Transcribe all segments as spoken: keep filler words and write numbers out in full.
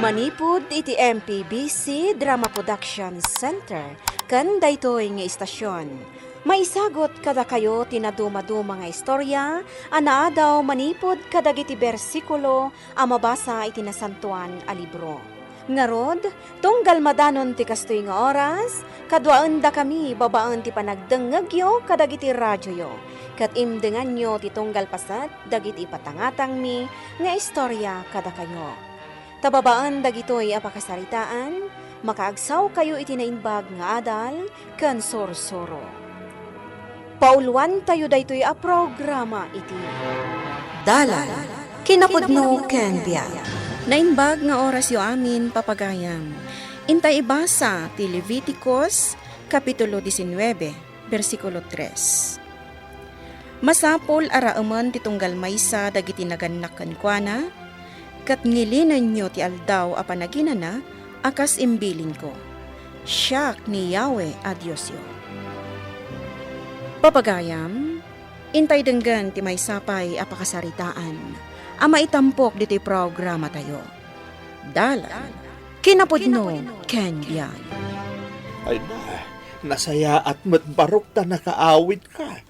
Manipud iti M P B C Drama Production Center ken daytoy nga istasyon, maisagut kadakayo ti nadumaduma nga istorya a naadaw manipud kadagiti bersikulo a mabasa iti Nasantoan a Libro. Ngarud, tunggal madanon ti kastoy nga oras, kaduaendakami babaen ti panagdengngegyo kadagiti radioyo, ket imdenganyo ti tunggal paset dagiti ipatangatangmi nga istorya kadakayo. Ta babaen dagitoy a pakasaritaan, makaagsawkayo iti naimbag nga adal ken sursuro. Pauluantayo daytoy a programa iti Dalan, kinapudno ken biag. Naimbag nga orasyo amin, papagayam. Intay ibasa ti Leviticus, Kapitulo diecinueve, bersikulo tres. Masapul a raemen ti tunggal maysa dagiti nagannak kenkuana, ket ngilinenyo ti aldaw a panaginana a kas imbilinko. Siak ni Yahweh a Diosyo. Papagayam, intay denggen ti maysa pay a pakasaritaan a maitampok ditoy programatayo. Dalan, kinapudno, ken biag. Ay na, nasayaat met barok ta nakaawidka.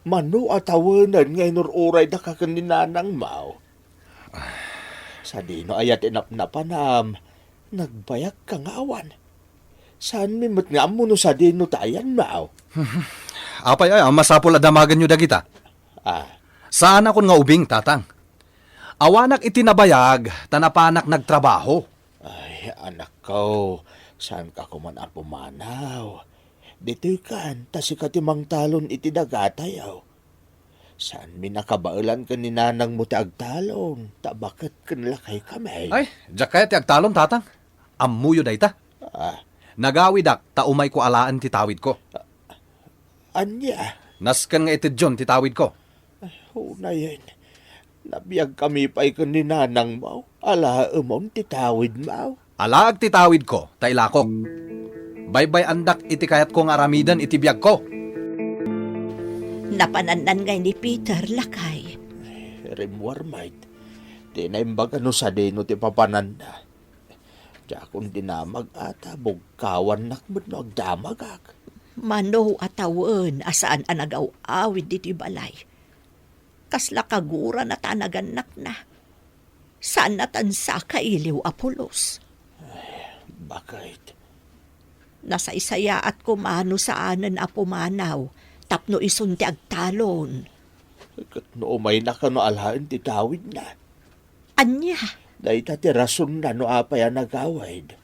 Mano a tawenen nga inur-uraydaka ken ni nanangmo? Sadino aya ti napnapanam? Nagbayagka nga awan. Saanmi met nga ammo no sadino ti ayanmo? Apay aya a masapul a damagenyo dagita? Ah. Saanakon nga ubing, Tatang. Awanak iti nabayag ta napanak nagtrabaho. Ay, anakko, saanka koman a pumanaw. Ditoykan, ta sika ti mangtalon iti dagatayo. Saanmi a kabaelan ken ni nanangmo ti agtalon, ta baket ken lakaykami. Ay, diak kayat ti agtalon, Tatang. Ammoyo dayta. Ah. Nagawidak ta umayko alaen ti tawidko. Ania? Nasken nga itedyon ti tawidko. Ay, unayen. Nabiagkami pay ken ni nanangmo. Alaemon ti tawidmo. Alaek ti tawidko, ta ilakok. Baybay-andak iti kayatko nga aramiden iti biagko. Napanannan ngay ni Peter, lakay. Rimmuar met. Di na imbaga no sadino ti papananna. Diakon dinamag a ta bugkawannak met no agdamagak. Mano a tawen a saan a nagaw-awid ditoy balay? Kasla kagurana ta nagannakna. Saanna tan sakailiw a pulos. Ay, baket. Nasaysayaat koma no saanen a pumanaw tapno isun ti agtalon. Ket no umayna kano alaen ti tawidna? Ania? Dayta ti rasonna no apay a nagawid.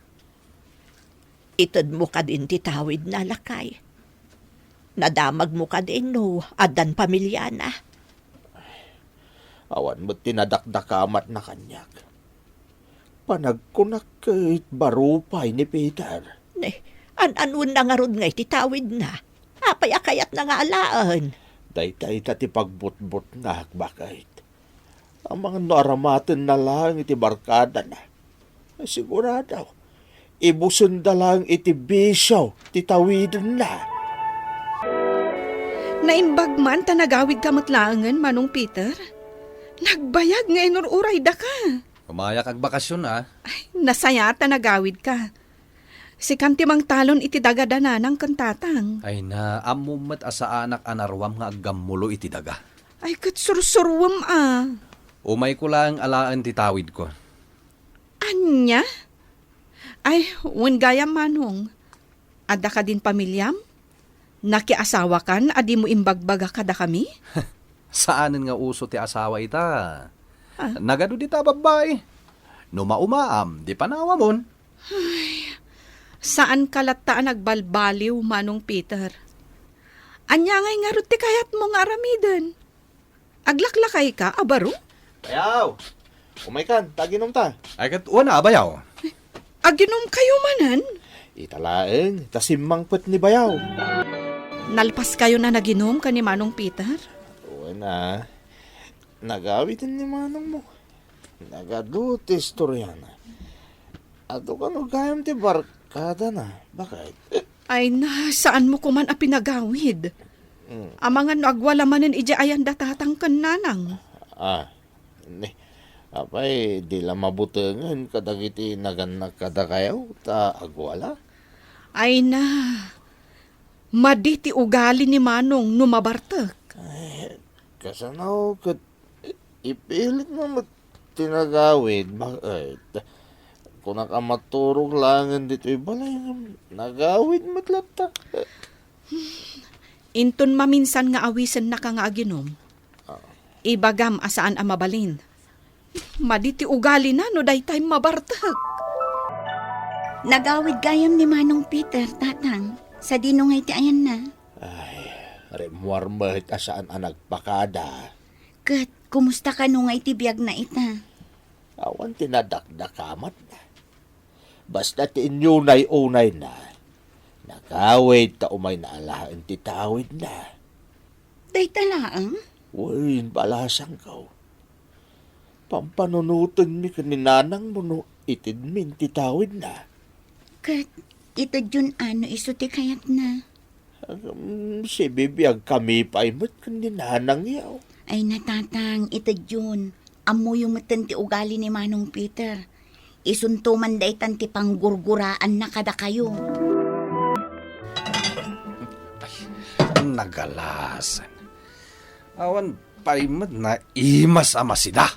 Itedmo kadin ti tawidna, lakay. Nadamagmo kadin no addan pamiliana. Awan met ti nadakdakamatna kaniak. Panagkunak ket baro pay ni Peter. Ne, an-anonna ngarud ngay ti tawidna? Apay a kayatna nga alaen? Dayta ita ti pagbutbutngak, baket. Amangan no aramatenna laeng iti barkadana. Sigurado, ibusenda laeng iti bisio ti tawidenna. Naimbag man ta nagawidka met laengen, Manong Peter. Nagbayag nga inur-uraydaka. Umayak agbakasyon, a. Ay, nasayaat ta nagawidka. Sikan ti mangtalon iti daga da nanang ken tatang. Ay na, ammom met a saanak a naruam nga aggammulo iti daga. Ay, ket sursuruem a. Umayko laeng alaen ti tawidko. Ania? Ay, wen gayam, Manong. Adda kadin pamiliam? Nakiasawakan a dimo imbagbaga kadakami? Saanen nga uso ti asawa ita. Ah. Nagadu dita a babbai. No maumaam, di panawamon. Ay, saanka latta a nagbalbaliw, Manong Peter. Ania ngay ngarud ti kayatmo nga aramiden? Aglaklakayka a baro? Bayaw! Umaykan, ta aginumta. Ay, ket wen a, bayaw. Aginumkayo manen? Ita laeng, ta simmangpet ni bayaw. Nalpaskayon a naginum ken ni Manong Peter? Wen a. Nagawid ni manongmo. Nagadu ti istoriana. Adu kano gayam ti barkadana, baket? Ay na, saanmo koman a pinagawid? Mm. Amangan no agwala manen idiay ayan da tatang ken nanang. Ah, ni, Apay, di la mabutengen kadagiti nagannak kadakayo ta agwala? Ay na, madi ti ugali ni Manong no mabartek. Ay, kasano ket ipilit mo met ti nagawid, ba-, ay, ta-, kunak a maturog laengen ditoy balay ngem nagawid met latta. Inton maminsan nga awisennaka nga aginom, ah, ibagam a saan a mabalin. Madi ti ugalina no daytay mabartek. Nagawid gayam ni Manong Peter, Tatang. Sadino ngay ti ayanna? Ay, rimmuar met a saan a nagpakada. Ket kumusta kano nga iti biagna ita? Awan ti nadakdakamatna. Basta ti inyunay-unayna, nagawid ta umayna alaen ti tawidna. Dayta laeng? Wen, balasangko. Pampanunotenmi ken ni nanangmo no itedmin ti tawidna. Ket itedyon ano isu ti kayatna? Agam, sibibiagkami pay met ken ni nanangyo. Ay, natatang, itedyon. Ammoyo metten ti ugali ni Manong Peter. Isunto man daytan ti panggurguraanna kadakayo. Ay, nagalasan. Awan pay met naimas a masida.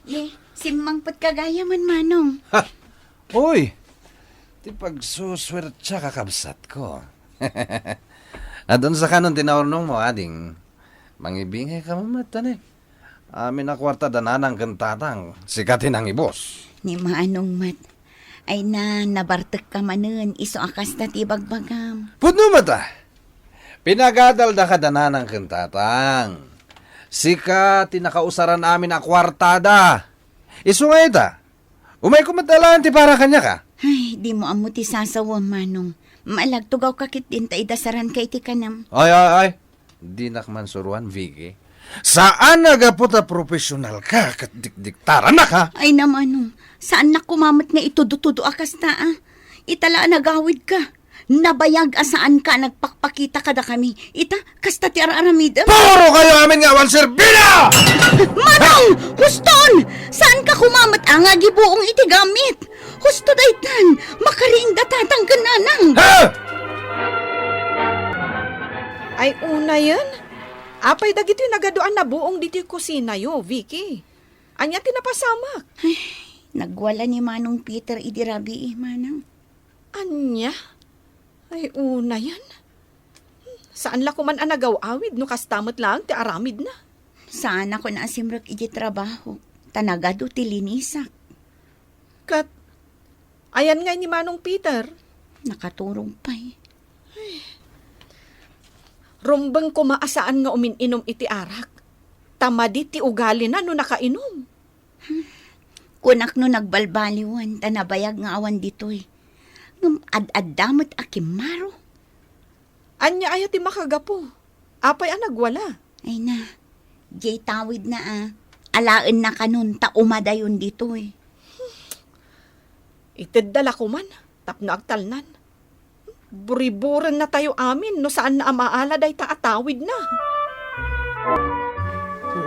Ye, simmangpetka gayam, Manong. Ha! Uy! Ti pagsusuertia, kakabsatko. Adun sa kanon ti naurnongmo, ading. Mangibingayka met, ne. Amin a kuarta da nanang ken tatang, sika ti nangibus. Ni Manong met. Ay na, nabartekka manen, isu a kasta ti ibagbagam. Pudno met, a. Pinagadalda kada nanang ken tatang. Sika ti nakausaran amin a kuartada. Isu nga ita, umayko met alaen ti para kaniaka. Ay, dimo ammo ti sasawem, Manong. Malagtugawka ketdin ta idasaranka iti kanem. Ay, ay, ay. Dinak man suroan, Vicky. Saan a gapu ta profesionalka ket dikdiktarannak, ha? Ay na, Manong. Saannak koma met nga itudo-tudo a kasta, a. Ita la a nagawidka. Nabayag a saanka a nagpakpakita kadakami. Ita, kasta ti ar-aramidem. Puro kayo amin nga awan serbida! Manong! Huston! Saanka koma met a nga agibuong iti gamit? Husto daytan, makariingda tatang ken nanang. Ha? Ay, unayen? Apay dagitoy nagadu a nabuong ditoy kusinayo, Vicky? Ania ti napasamak? Ay, nagwala ni Manong Peter idi rabii, Manang. Ania? Ay, unayen. Saan la koman a nagaw-awid no kasta met laeng ti aramidna. Saanakon a simrek iti trabaho, ta nagadu ti linisak. Ket, ayan ngay ni Manong Peter? Nakaturog pay. Rumbeng koma a saan nga umin-inom iti arak. Ta madi ti ugalina no nakainom. Kunak no nagbalbaliwan, ta nabayag nga awan ditoy. Ngem ad-adda met a kimmaro. Ania aya ti makagapu? Apay a nagwala? Ay na, diay tawidna a. Alaenna kanon ta umadayon ditoy. Itedda la koman tapno agtalnan. Buriburennatayo amin no saanna a maala dayta a tawidna.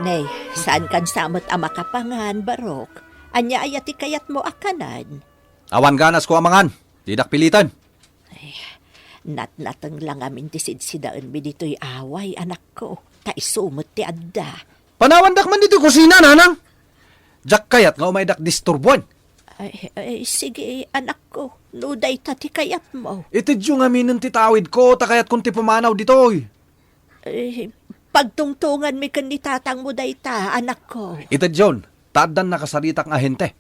Nay, saankan sa met a makapangan, Barok? Ania aya ti kayatmo a kanen? Awan ganasko a mangan. Didak piliten. Ay, natnateng la ngamin ti sidsidaenmi ditoy away, anakko. Ta isu met ti adda. Panawandak man ditoy kusina, nanang. Diak kayat nga umaydak disturbuan. Ay, ay, sige, anakko. No dayta ti kayatmo. Itedyo ngaminen ti tawidko, ta kayatkon ti pumanaw ditoy. Eh, pagtungtonganmi ken ni tatangmo dayta, anakko. Itedyon, ta addan nakasaritak nga ahente.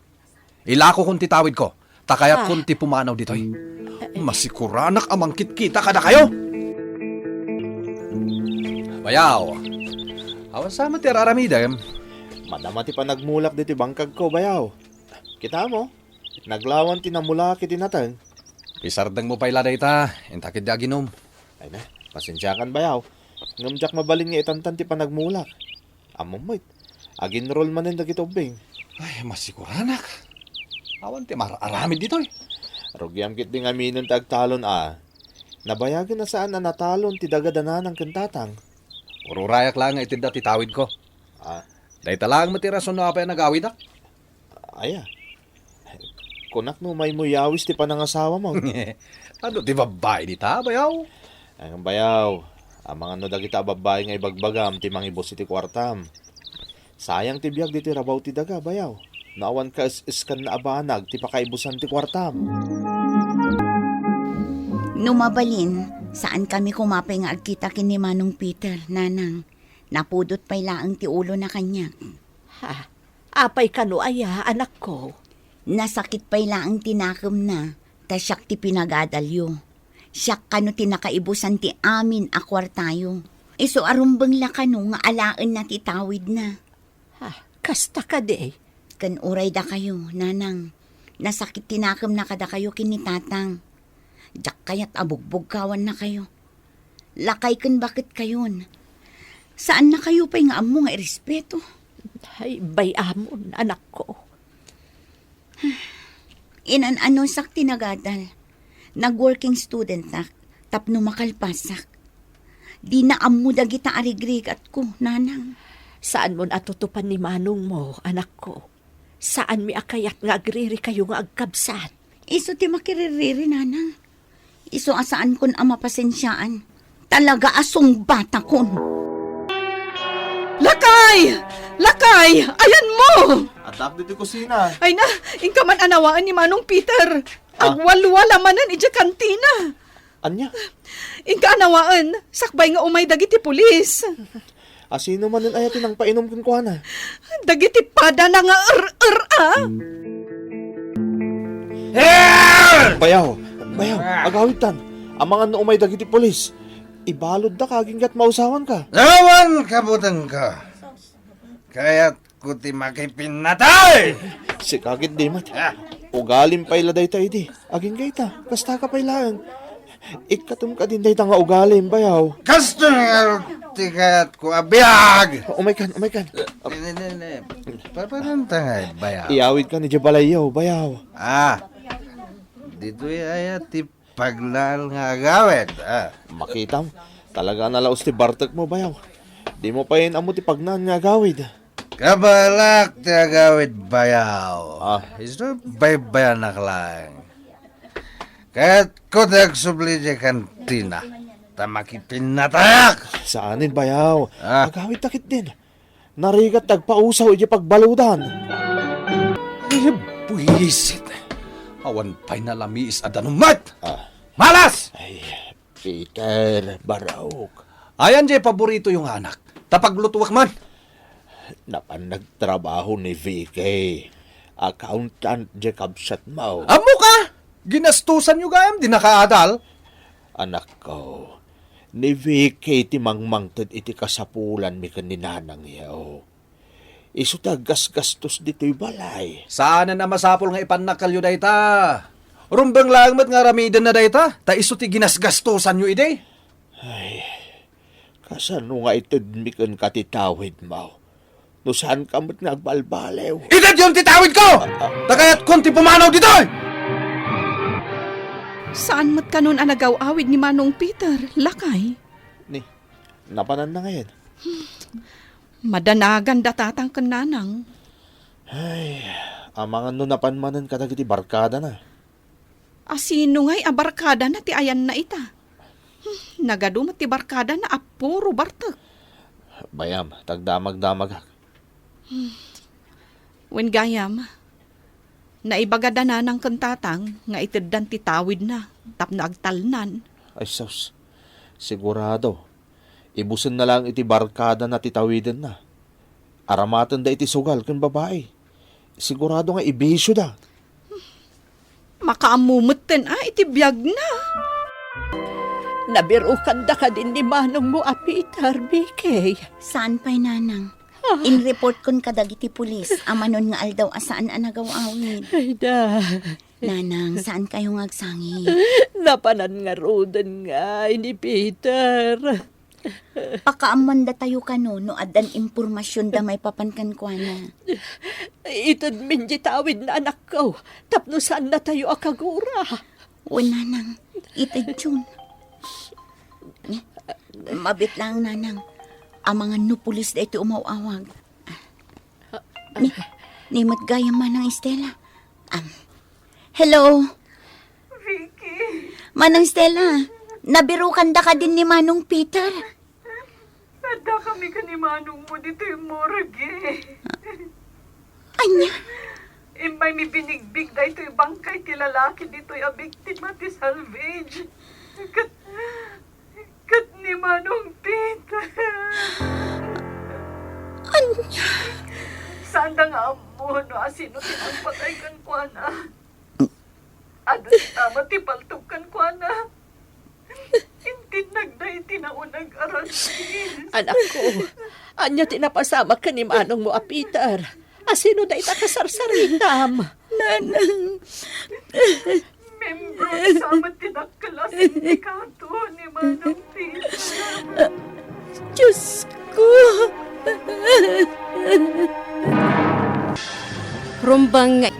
Ilakokon ti tawidko, ta kayatkon Ah. ti pumanaw ditoy. Masikuranak a mangkitkita kadakayo. Bayaw, awan sa met ti ar-aramidem. Madama ti panagmulak ditoy bangkagko, bayaw. Kitamo, naglawan ti namulak iti nateng. Isardengmo pay la dayta, inta ketdi aginom. Ay na, pasensiakan, bayaw. Ngem diak mabalin nga itantan ti panagmulak. Ammom met, aginrol manen dagiti ubbing. Ay, masikuranak. Awan ti mar-aramid ditoy. Rugiam ketdi ngaminen ti agtalon a. Nabayagen a saan a natalon ti daga da nanang ken tatang. Ururayak laeng nga itedda ti tawidko. Ah. Dayta laeng met ti rason no apay a nagawidak. Aya? Kunak no maymo yawis ti panangasawam. Adu ti babbai dita, bayaw? Ay, bayaw, amangan no dagita a babbai nga ibagbagam ti mangibus iti kuartam. Sayang ti biag ditoy rabaw ti daga, bayaw. No awan kaes-eskanna a banag ti pakaibusan ti kuartam. No mabalin, saan kami kumapay nga agkita ken ni Manong Peter, Nanang. Napudot pay laeng ti ulona kaniak. Ha? Apay kano aya, anakko? Nasakit pay laeng ti nakemna, ta siak ti pinagadalyo. Siak kano ti nakaibusan ti amin a kuartayo. Isu a rumbeng la kano nga alaenna ti tawidna. Ha, kasta kadi? Ken uray dakayo, Nanang. Nasakit ti nakemna kadakayo ken ni Tatang. Diak kayat a bugbugkawannakayo. Lakay ken baketkayon. Saannakayo pay nga ammo nga irespeto. Ay, bay-amon, anakko. Inan-anusak ti nagadal. Nag-working studentak tapno makalpasak. Dina ammo dagita a rigrigatko, Nanang. Saanmon a tutupan ni manongmo, anakko. Saanmi a kayat nga agririkayo nga agkabsat. Isu ti makiririri, Nanang. Isu a saankon a mapasensiaan. Talaga a sungbatakon. Lakay! Lakay! Ayanmo! Addak ditoy kusina. Ay na, inka man anawaen ni Manong Peter. Ah. Agwalwala manen idiay kantina. Ania? Inka anawaen, sakbay nga umay dagiti pulis. Asino manen aya ti nangpainom kenkuana? Dagiti padana nga er-er a. Eh! Bayaw, bayaw, agawidtan. Amangan no umay dagiti pulis. Ibaludda ka aginggat mausawanka. Awan kabutengko. Kayat ko ti makipinnatay! Sika ketdi met. Ah. Ugalim pay la dayta idi. Agingga ita, kastaka pay laeng. Ikkatom kadin dayta nga ugalim, bayaw. Kastoy ngarud ti kayatko a biag! Umaykan, umaykan. Ne, ne, ne, ne. Papananta nga, bayaw. Iyawidkan idiay balayyo, bayaw. Ah. Ditoy aya ti pagnaal nga agawid, ah. Makitam, talaga a nalaus ti bartekmo, bayaw. Dimo pay ammo ti pagnaal nga agawid. Kabalak ti agawid, bayaw. Ah. Isu baybayanak laeng. Kayatko ti agsubli idiay kantina, ta makipinnatayak. Saanen, bayaw. Ah. Agawidta ketdin. Narigat ti agpausaw idiay pagbaludan. Ay, buisit. Awan pay nalamiis a danum met. Ah. Malas! Ay, Peter, Barok. Ayan diay paboritoyo nga anak. Ta paglutuek man. Napan nagtrabaho ni Vicky. Accountant diay kabsatmo. Ammoka! Ginastosanyo gayam, di nakaadal. Anakko, ni Vicky ti mangmangted iti kasapulanmi ken ni nanangyo. Isu ti aggasgastos ditoy balay. Saanen a masapul nga ipannakkalyo dayta. Rumbeng laeng met nga aramidenna dayta, ta isu ti ginasgastosanyo idi. Ay, kasano nga itedmi kenka ti tawidmo? No saanka met nga agbalbaliw. Itedyon ti tawidko! Ah, ah. Ta kayatkon ti pumanaw ditoy! Saan met kanon a nagaw-awid ni Manong Peter, lakay? Ni, napananna ngayen? Madanaganda tatang ken nanang. Ay, amangan no napan manen kadagiti barkadana. Asino ngay a barkadana ti ayanna ita? Hmm, nagadu met ti barkadana a puro bartek. Bayam, tagdamagdamagak. Hmm. Wen gayam, naibagada nanang ken tatang nga iteddan ti tawidna tapno agtalnan. Ay sus, sigurado. Ibusenna laeng iti barkadana ti tawidenna. Aramatenda iti sugal ken babai. Sigurado nga ibisioda. Makaammo metten a iti biagna. Nabirokanda kadin ni manongmo a Peter, Vicky? Saan pay, nanang. Ah. Inreportkon kadagiti pulis a manon nga aldaw a saan a nagaw-awid. Ay, da. Nanang, saankayo nga agsangit? Napanan ngaruden ngay ni Peter. Pakaammoan datayo kano no addan impormasionda maipapan kenkuana. Itedmin di tawidna, anakko, tapno saannatayo a kagura. Wen, nanang, itedyon. Mabiit laeng, nanang. Amangan no pulis daytoy umaw-awag. Ni, Ni met gayam, Manang Estela. Am, hello? Vicky. Manang Estela, nabirukan da kadin ni Manong Peter? Adda kami ken ni manong mo ditoy morgue. Ania? Immay mi binigbig daytoy bangkay ti lalaki ditoy a biktima ti salvage. Ket, ket ni Manong Peter. Ania? Saanda nga ammo no asino ti nagpatay kenkuana. Adda ti tama ti paltok kenkuana. Intinnagda iti naunag a ranti. Anakko, ania ti napasamak ken ni manong mo a Peter? Asino dayta kasarsaritam? Nanang. Membro ti samet ti dakkel a sindikato ni Manong Peter. Diyos ko! Rumbeng nga